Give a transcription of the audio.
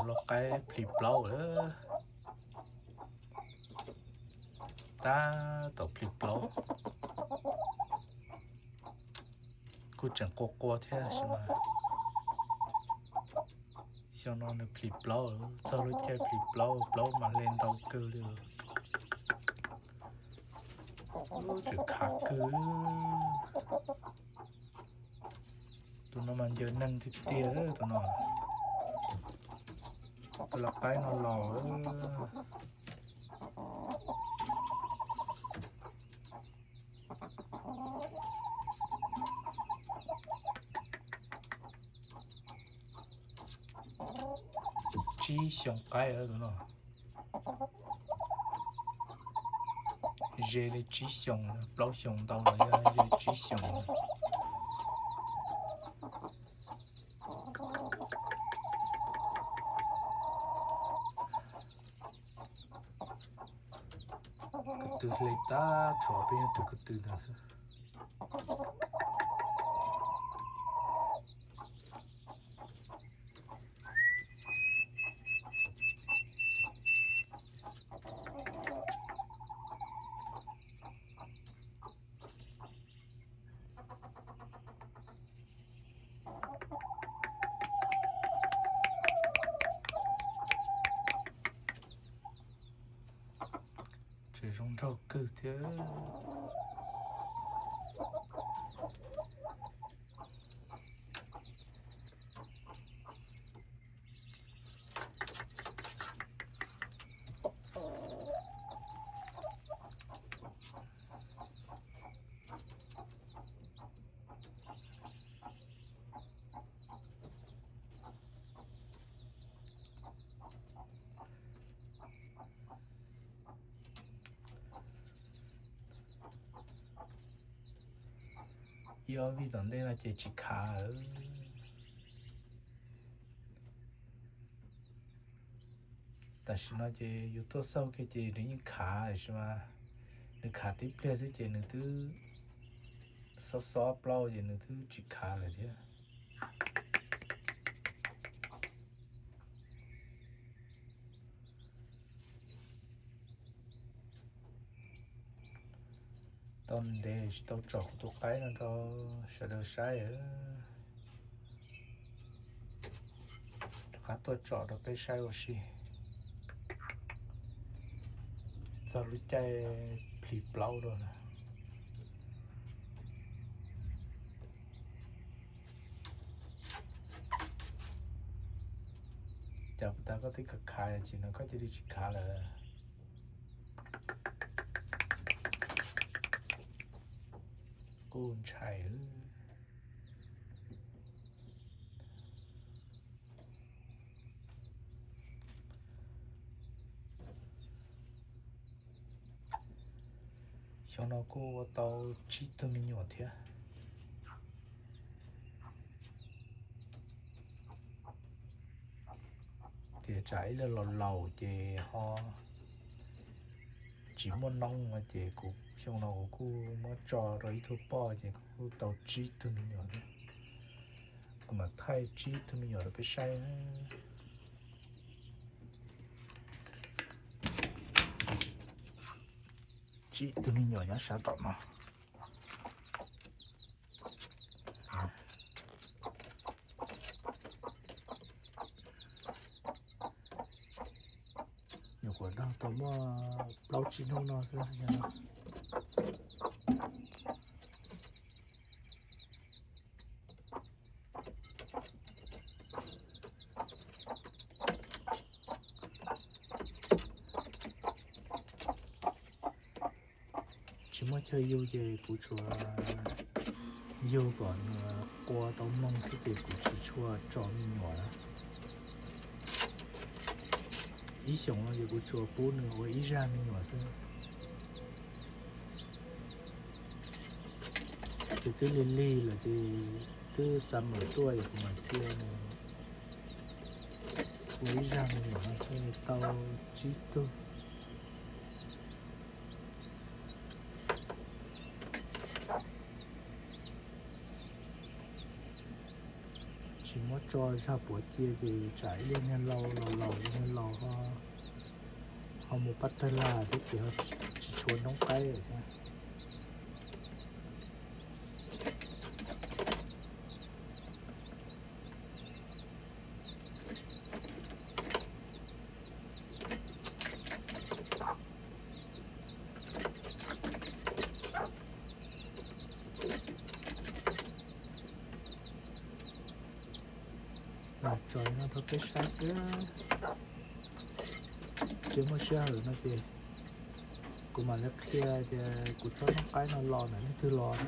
Lau qaib plhis plaub lawm. Tab tom plhis plaub. Kuj tseem qua qua thiab tab sis mas xyoo no nws plhis plaub, txog lub caij plhis plaub, plaub mas hle ntau kawg li. Tseem khav kawg. Tus no mas ncaws neeg tiag tiag tus no. Tus lau qaib no laus. Tsib xyoo qaib tus no. Ze li tsib xyoos, plaub xyoos ntau los yog ze li tsib xyoos. Ko tw hle tab txog peb tus ko tw ntawd xwb. Tseem zoo nraug kawg thiab. Ib ob vij tom ntej no ces tsis khav lawm. Tam sim no ces yus tuaj xauj kiag ces nws yeej khav tiam sis mas nws khav tib pliag xwb ces nws twb xob xob plaub ces nws twb tsis khav lawm thiab. Tau ntev tsis tau tsom kuv tus qaib no rau sawv daws saib. Rov qab tuaj tsom rau peb saib ua si txog lub caij plhis plaub rau na. Cas puas tas koj twb khav khav ces no koj cia li tsis khav lawm. Kuj ntshai. Xyoo no kuj ua tau tsib tug me nyuam thiab. Tias tsam ib leeg laus laus ces ho tsis muaj noob no ces kuv xyoo no kuv kuj muab tso rau ib tug poj ces kuv kuj tau tsib tug me nyuam thiab. Kuv mam thaij tsib tug me nyuam rau peb saib. Tsib tug me nyuam nyob sab tom no. Nyuam qhuav nrog tau muaj plaub tsib hnub no xwb. Tsis muaj chaw yug ces kuv tsuas yug kom nws qua tau mloog xwb ces kuv tsis tshua tso me nyuam na. Ib xyoos no ces kuv tsuas pub nws ua ib zaj me nyuam xwb. Ces twb lig lig lawm ces twb summer tuaj ces kuv mam cia nws ua ib zaj me nyuam no xwb tau tsib tug. Muab tso zog puav cia ces tsam ib lub niag laus laus laus niag laus ho mus pab tawg lag thiab ces tsis tshuav noob qaib thiab. Tso no rau peb saib xwb. Ces muaj sij hawm no ces kuv mam li qhia tias kuv tsob noob qaib no los ntawm leej twg los na.